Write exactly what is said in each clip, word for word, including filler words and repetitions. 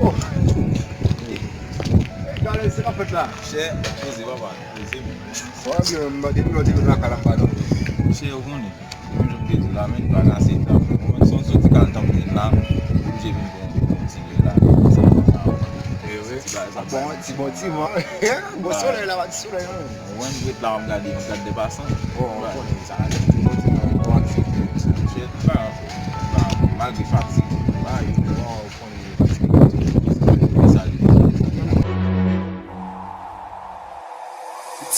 Oh. Gade, se pa fèt la. Chè, poze, papa, poze. Sa va byen, m pa depi lè w te vin lakay la, m pa dòmi. Chè, ou konnen. Menm jan m te di w la, men, pa ka se tan. Ou menm, se yon ti kaltan m te la, oblije vin pran yon ti lè la. E vre? Ti bagay sa. Bon, ti bon, ti bon. Bon solèy la, pa ti solèy, non. Mwen, m ret la, m ap gade, m ap gade de pasan. Bon, ou konnen sa. Ti bon, ti bon, bon aktivite. Chè, pa grave. Malgre fatig. Ba, yo, bon, ou konnen fatig. E sa li.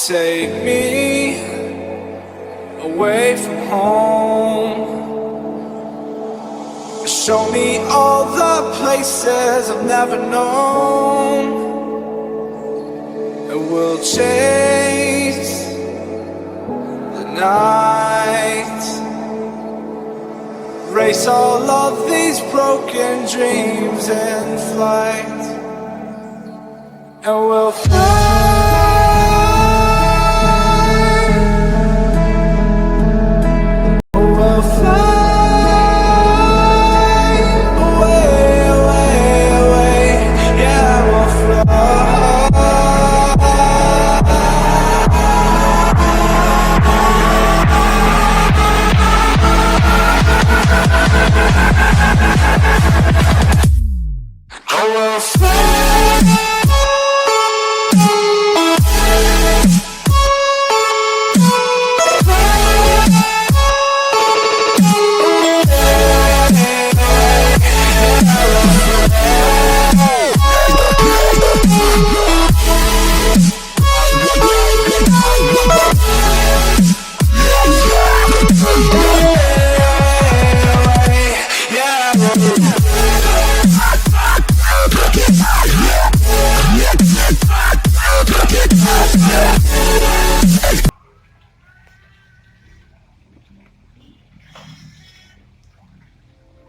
Take me away from home. Show me all the places I've never known. And we'll chase the night. Race all of these broken dreams in flight. And we'll fly. We'll fly away, away, away. Yeah, we'll fly.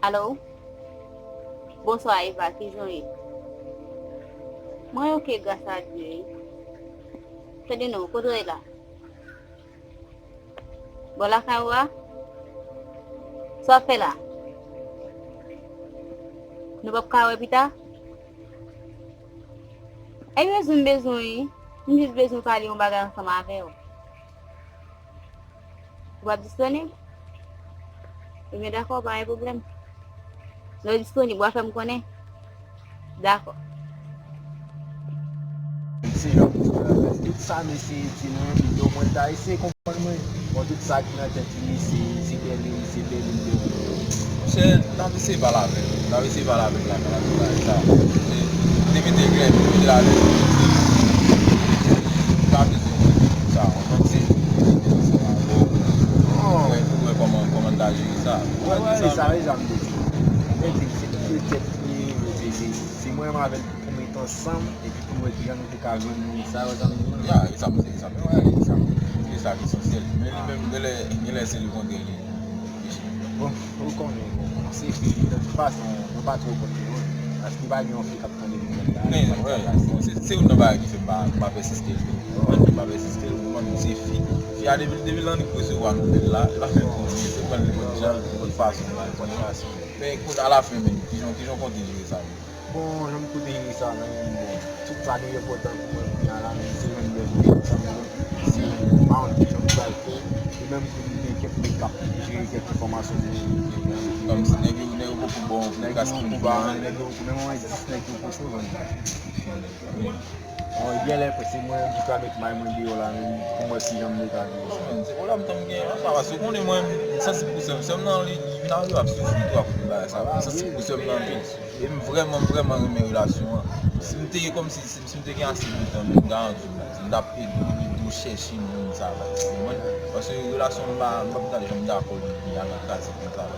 Alo? Bonswa, Eva, kijan w ye? Mwen oke, gras a Dye, wi. Tande non, kote w ye la? Bò lakay ou a? Sa w ap fè la? Nou p ap ka wè pita? Ebyen, si m bezwen w, wi. M jis bezwen pale yon bagay ansanm avè w. Ou ap disponib? Ebyen, dakò, pa gen pwoblèm. Lè w disponib, w a fè m konnen. Dakò. Se jan pou fè la, tout sa m eseye di nou, videyo mwen ta eseye konprann mwen. Bon, tout sa ki nan tèt li, se, se bèl, se bèl, bèl. Monchè, n ap eseye pale avè l. N ap eseye pale avè l la, pale avè l la, sa. Li te mete grèv, li te mete la. N ap eseye sa, on tank se. Pou wè, pou wè kòman, kòman n ta jere sa. Wè, wè, e sa, e sa m te di. Mwen di, se tout tèt li, se, se, se mwen avè l pou met ansanm, epi pou wè kijan nou te ka jwenn moun sa yo, zanmi mwen. Ya, e sa m se, e sa m se, e sa m se. E sa ki esansyèl. Men li menm, genlè, genlè se li kontrè li. Bon, ou konnen, bon, se fi, de tout fason, mwen pa twò kont li, non. Paske pa gen yon fi k ap tande nouvèl la, li pa t ka pase. Men, wè, bon, se, se youn nan bagay ki fè m pa, m pa pèsiste l tou. Mwen, m pa pèsiste l, ou konprann, se fi. Fi a, depi, depi l annik resevwa nouvèl la, l ap fè l konn, se pran l nenpòt jan, nenpòt fason, nenpòt fason. Men, kounye a, alafen menm, kijan, kijan w konte jere sa menm? Bon, jan m konte jere sa menm, bon, tout sa ki enpòtan pou mwen kounye a la, menm se jwenn lè pou ansanm, se jwenn, m pa konn kijan m pral fè, e menm pou m gen kèk make-up, jere kèk enfòmasyon pou mwen. Kòmsi nèg yo, nèg yo poko ba w yon kout kas pou w fè. Nèg yo poko ba, nèg yo poko, menm mwen dis nèg yo poko vann. Bon, genlè se mwen menm ki pral met may mwen deyò la menm, pou m wè kijan m dwe ka viv. Non, se pwoblèm tan m gen la, paske ou konnen mwen, m sansib pou sè m. Sè m nan, li vin arive ap soufri tou akoz de bagay sa. M sansib pou sè m nan anpil. E m vrèman, m vrèman renmen relasyon an. Si m te gen kòmsi, si, si m te gen ase de tan, m garanti w la, m t ap ede w, ede w chèche moun sa la. Ou konprann? Paske relasyon an, m pa, m p ap janm dakò li vin al nan kaze konsa la.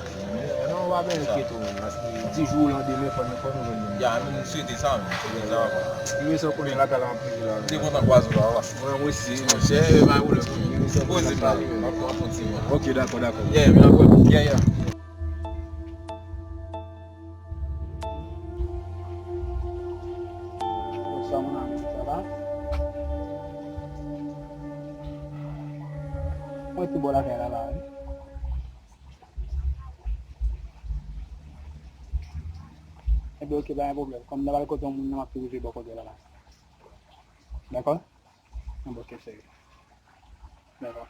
Non, w pa byen enkyete w menm, paske di jou ou landemen, fò nou, fò nou jwenn moun. Ya, men m swete sa, men m swete sa, papa. Li rete konnen lakay la anpil la. M te kontan kwaze w la, papa. Mwen osi. Monchè, pa pwoblèm pou nou. Poze pale, men m ap, m ap kontinye. Ok, dakò, dakò. Yeah, men apre. Yeah, yeah. Bonsoir, mon ami, ça va? Mwen tou bò lakay la, la, wi. Ebyen, oke, pa gen pwoblèm. Kòm n ap al kote yon moun nan, m ap tou rive bò kote w la la. Dakò? Bon, oke, cheri. Dakò.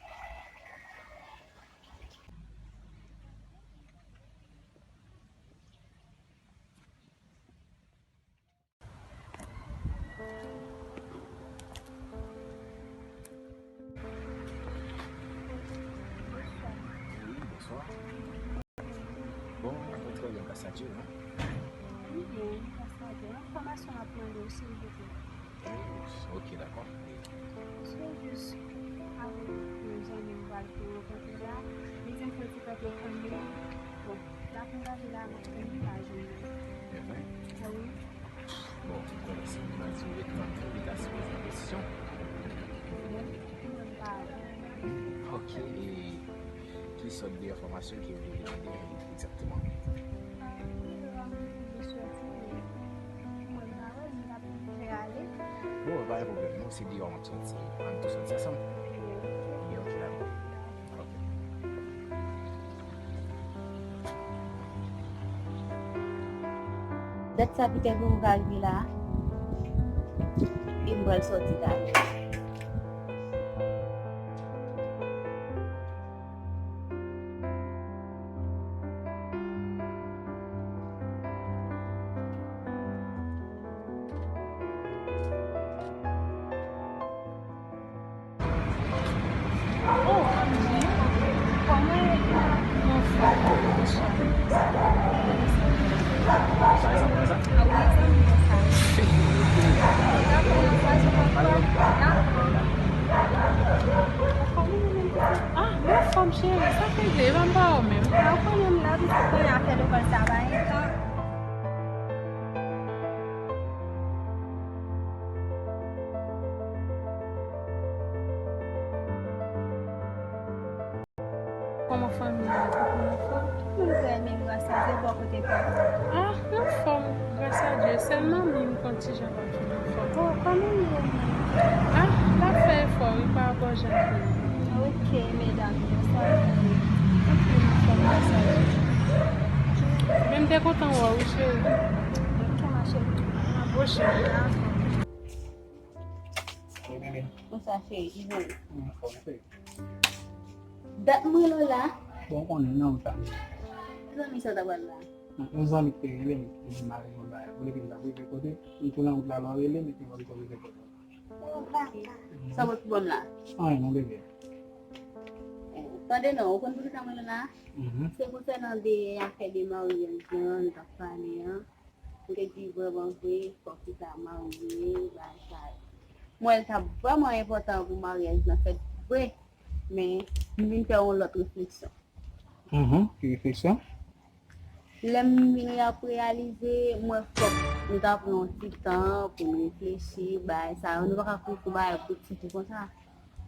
Wi, bonswa. Bon, mwen trè byen, gras a Dye, wi. Wi, byen, gras a Dye. Enfòmasyon m ap mande w, silvouplè. Wi, oke, dakò. Se jis avèk yon zanmi m pral fè rankontre la, li di m fè ti pèp yo kanmenm. Bon, la pou m gade la, m ap fè li pa jwenn. E vre? A wi. Bon, ou konnen si m nan di w ret kanpe, li ta sipoze gen kesyon. Bon, mwen pa. Oke, e ki sòt de enfòmasyon ke w vle mande egzakteman? A, wi, lè m vle sòti, men mwen pa wè, m t ap fè ale. Bon, pa gen pwoblèm, non, se deyò m ap sòti, ann tou sòti ansanm. Wi, oke. Wi, oke, dakò. Dat sa ki fè pou m ka rive la, e m pral sòti talè. Oh, O M G. Kòman e? Anfòm, monchè. A wi, zanmi mwen sa. Li pa konn anfòm, dakò. Kòman ou menm? Ah, m anfòm, cheri. Sa k rive? E pa m pa wè w menm. A, ou konnen m la, pitit mwen, afè lekòl sa pa gen tan. Kòman fanmi a? Tout moun anfòm? Tout moun trè byen, gras a Dye, bò kote pa w? Ah, anfòm, gras a Dye. Sèl manmi m konn ti jan pa fin anfòm. Oh, kòman l ye menm? Ah, l ap fè efò, wi, pa rapò jan l ye. Ok, medam yo, sa vre. Tout moun anfòm, gras a Dye. Men m te kontan wè w, wi, cheri. Ok, ma chérie. Bon, cheri. Dakò. Wi, bebe. Bonswa, cheri. Kijan w ye? M anfòm, cheri. Dat m rele w la. Bon, w konnen, nan wout la. Zanmi sa w t ap pale la? Yon zanmi ki te rele m, li di m ale yon bagay. Ou rele m, m t ap rive kote, m tou nan wout la, lè w rele m, epi mwen tou rive kote. Sa w pote pou m la? Anyen non, bebe. Eh, tande non, ou konn poukisa m rele w la? Mhm. Se konsènan de afè de maryaj lan, nou t ap pale an. M te di vrèman vre, fòk ou ta marye, bagay sa yo. M wè l t ap vrèman enpòtan pou maryaj lan fèt vre, men m vin fè yon lòt refleksyon. Mhm, ki refleksyon? Lè m vin ap reyalize, m wè fòk nou ta pran yon ti tan pou n reflechi, bagay sa yo. Nou pa ka kouri sou bagay pou ti tou konsa.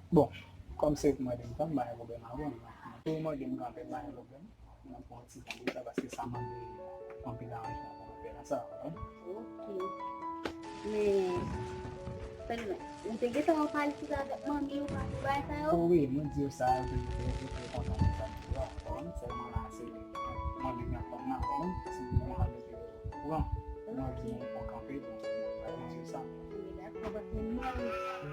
Bon, kòm se pou mande m tan, m pa gen pwoblèm avè w, non. Pou mande m kanpe, m pa gen pwoblèm. Mwen pran ti tan pou sa, paske sa mande anpil aranjman pou mwen fè la, sa, w konprann? Ok. Men, tande non, ou te gentan pale sou sa avèk manmi w, pa sou bagay sa yo? O wi, mwen di yo sa, yo te, yo te trè kontan pou sa m di yo a, w konprann? Sèlman la, se manmi m ap tann la, w konprann? Si mwen pa mete yo okouran, mwen di mwen pran kanpe, bon, mwen di yo sa. Wi, dakò, paske non,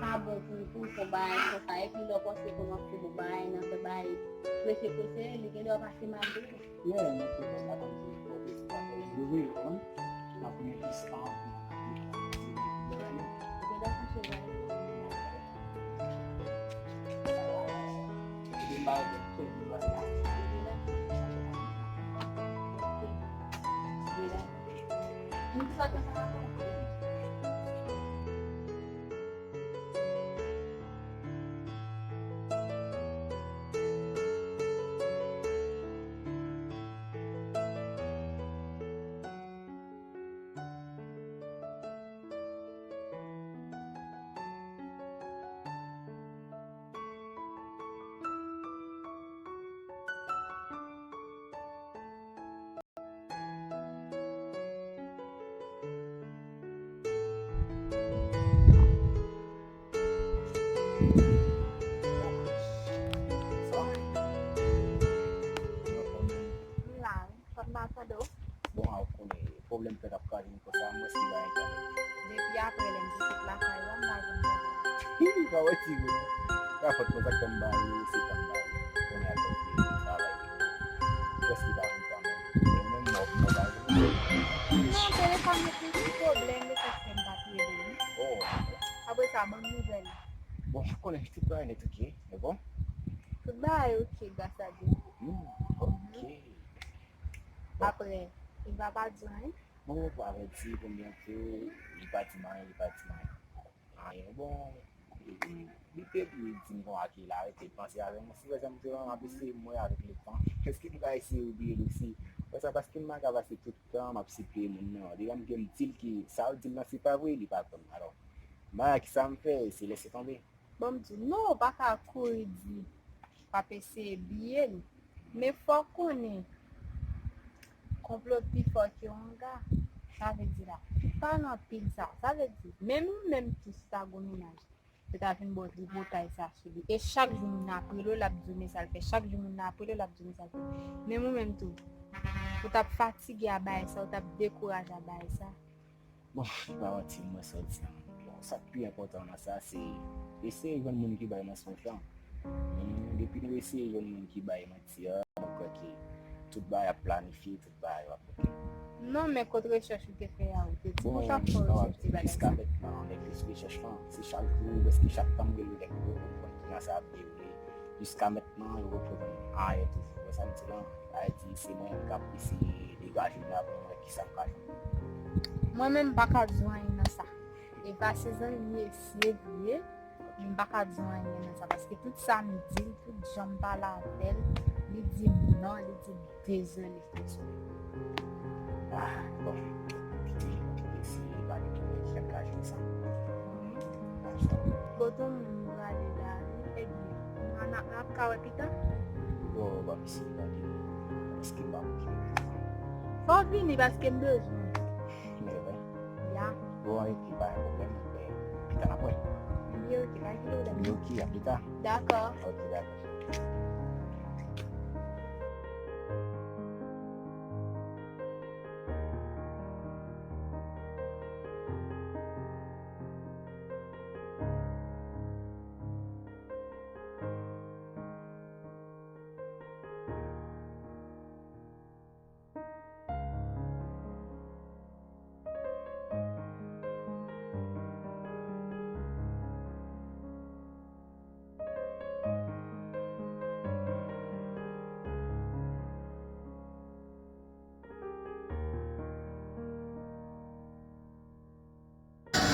pa bon pou, pou fè bagay konsa, epi lè w panse kòmanse bon bagay nan fè bagay prese, prese, li gen dwa pase mal tou. Yeah, mwen te konsa kòm se pwòp espwa fè yo vre, w konprann? N ap gen plis tan pou n ap aplike. Ou gen dwa kouche vre. Ou gen bagay kèk bagay. M la, wi. Fòk m pa tande w. Bon, a w konnen, pwoblèm fèt ap kraze m konsa, m wè si li pa entènèt. Depi apre lè m te sot lakay ou a, m pa janm tande. Hi, pa wè ti gwo. Pa fòt mwen, sa k fè m ba li, se tan m ba li. Kounye a, tankou travay li, prèske pa vin kanmenm. E ou menm, mò, mò pa vin. Non, telefòn mwen te gen pwoblèm, e sa k fè m pa t rele li. Oh. Apre sa, ban m nouvèl. Bon, ou konnen tout bagay nèt ok, e bon? Tout bagay ok, gras a Dye. Hmm, ok. Bon. Apre, Eva pa di anyen? Mwen poko avèti konbyen tou, li pa di m anyen, li pa di m anyen. Anyen, bon, li, li, li te di m konsa ke l arete panse avè mwen. Se vrè, sa m te lan, m ap eseye m wè avèk letan. Èske m ka eseye bliye l osi? Wè sa, paske m pa ka pase tout tan m ap sipliye moun nan. Deja m gen m di l ke sa yo di l lan se pa vre, li pa tann. Alò, m pa wè kisa m fè, se lese tonbe. Bon, m di w, non, ou pa ka kouri di w ap eseye bliye l. Men fò w konnen, konplo pi fò ke onga. Sa vle di la, pa nan pil sa. Sa vle di, menm ou menm tou, si ta gon menaj, yo ta vin ba w tripotay sa sou li. E chak jou moun nan ap rele w, l ap di w men sa l fè. Chak jou moun nan ap rele w, l ap di w men sa l fè. Menm ou menm tou, ou t ap fatige a bagay sa, ou t ap dekouraje a bagay sa. Bon, pa manti, mwen sòti an. Bon, sa k pi enpòtan nan sa, se eseye jwenn moun ki bay manti an. Men depi nou eseye jwenn moun ki bay manti an, mwen kwè ke tout bagay ap planifye, tout bagay ap oke. Non, men kot rechèch ou te fè a, ou te di bon, nou t ap fè rechèch ti bagay sa. Jiska mentnan, men plis rechèch lan, se chak jou, prèske chak tan m rele nèg yo, pou m konn kijan sa ap dewoule. Jiska mentnan, yo poko konn anyen toujou. Wè sa m di lan, sa vle di se mwen menm k ap eseye degaje m la pou m wè kisa m ka jwenn. Mwen menm, m pa ka di w anyen nan sa. Eva se zanmi m ye, se vre, men m pa ka di w anyen nan sa, paske tout sa m di l, tout jan m pale avè l, li di m non, li di m dezole. Ah, bon. Kite, kite, si li pa gen tout moun ki fè l ka jwe sa. Kote w menm ou prale la, ebyen, n a, n a, n ap ka wè pita? Bon, ban m eseye gade. Èske m ap okipe pita? Fò w vini paske m bezwen w. Men vre? Ya. Bon, epi pa gen pwoblèm, men pita n ap wè. Ebyen, oke, pa gen pwoblèm. Ebyen, oke, a pita. Dakò. Oke, dakò.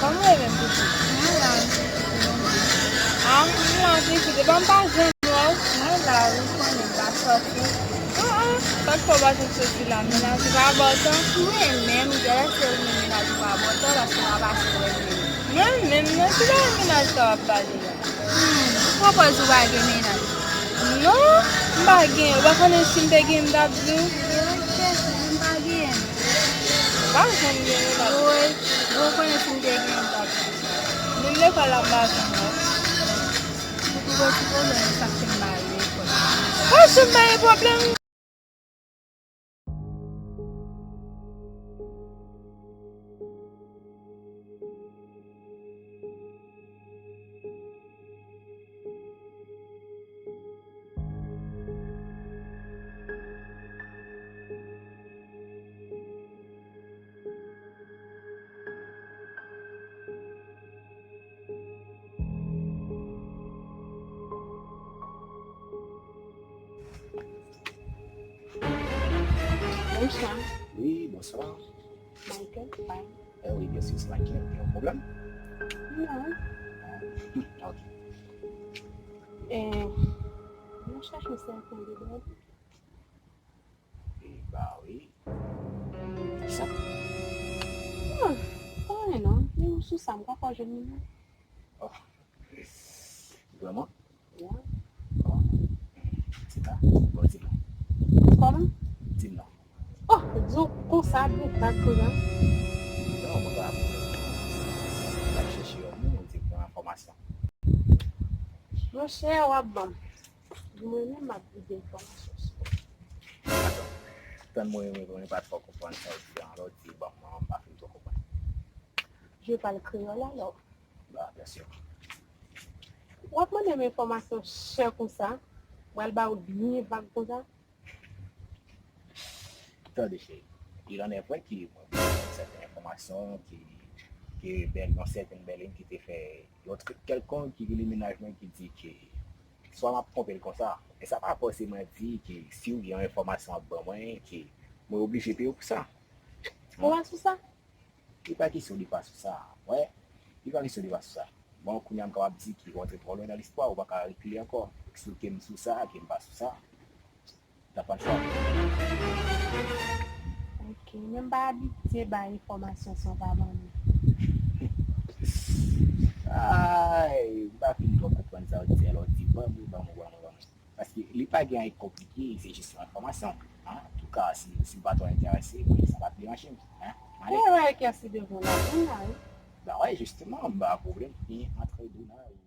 Kòman w ye menm, pitit? Mwen la wi, pitit. Ah, m la, pitit. Epa m pa janm wè w. Mwen la wi, ou konnen m pa sòti. Ah, ah, sa k fè w pa janm sòti la? Mennaj ou pa ba w tan? Mwen menm, genlè se ou menm mennaj ou pa ba w tan, paske w pa pase wè m menm. Mwen menm, nan ki bagay mennaj sa w ap pale la? Hmm, ou pran pòz ou pa gen mennaj? Non, m pa gen. Ou pa konnen si m te gen, m t ap di w. E wi, cheri, m pa gen. M pa janm gen mennaj. Wi, ou konnen si m te gen, m t ap di w. Menm lekòl la, m pa janm wè. Ou twò ti pwoblèm, sa k fè m pa ale lekòl. Ou si m pa gen pwoblèm? Bonswa. Wi, bonswa. Michael, pa. Eh wi, byen si, se Michael. Gen yon pwoblèm? Non. Ah, ok. Eh, mwen chèche yon sèten de dwòg. E ba wi. Kisa? Ah, pa anyen non. Men sou sa, m pa kwè jwenn li non. Oh. Vrèman? Ya. Bon. Tika, bon, di m non. Kòman? Di m non. Oh, di w konsa, de bak konsa. Non, mwen pa ap chèche yon moun, ou di pran enfòmasyon. Monchè, w ap ban m. Mwen menm, m ap vide enfòmasyon sou ou. Atann. Tann mwen, mwen, mwen pa twò konprann sa w di an, lè w di ban mwen, m pa fin twò konprann. Je parle créole alors. Ba, byen si. W ap mande m enfòmasyon chè konsa, m pral ba w byen vag konsa. Tande, cheri. Il en est vrai ke mwen gen sèten enfòmasyon ke, ke bèl, yon sèten Bèlin ki te fè yon trik kèlkonk ki rele mennaj mwen ki di ke swa m ap twonpe l konsa. E sa pa fòseman di ke si w gen yon enfòmasyon ap ban mwen, ke mwen oblije peye w pou sa. Ou pa sou sa? Li pa kesyon de pa sou sa. Wè, li pa kesyon de pa sou sa. Bon, kounye a m kapab di ke w antre twò lwen nan listwa, ou pa ka rekile ankò. Eksplike m sou sa, ke m pa sou sa. Sa pa l fè. Ok, men m pa abitye bay enfòmasyon san w pa ban mwen. Ay, m pa fin twò konprann sa w di a, lè w di ban mwen, ban mwen, ban mwen, ban mwen. Paske li pa gen anyen konplike, se jis yon enfòmasyon. An tou ka, si, si w pa twò enterese, mwen, sa pa t deranje m. An, m ale. E wè ki ase devan la, moun la, wi. Ba wè, jisteman, m pa pwoblèm, gen antre de nan.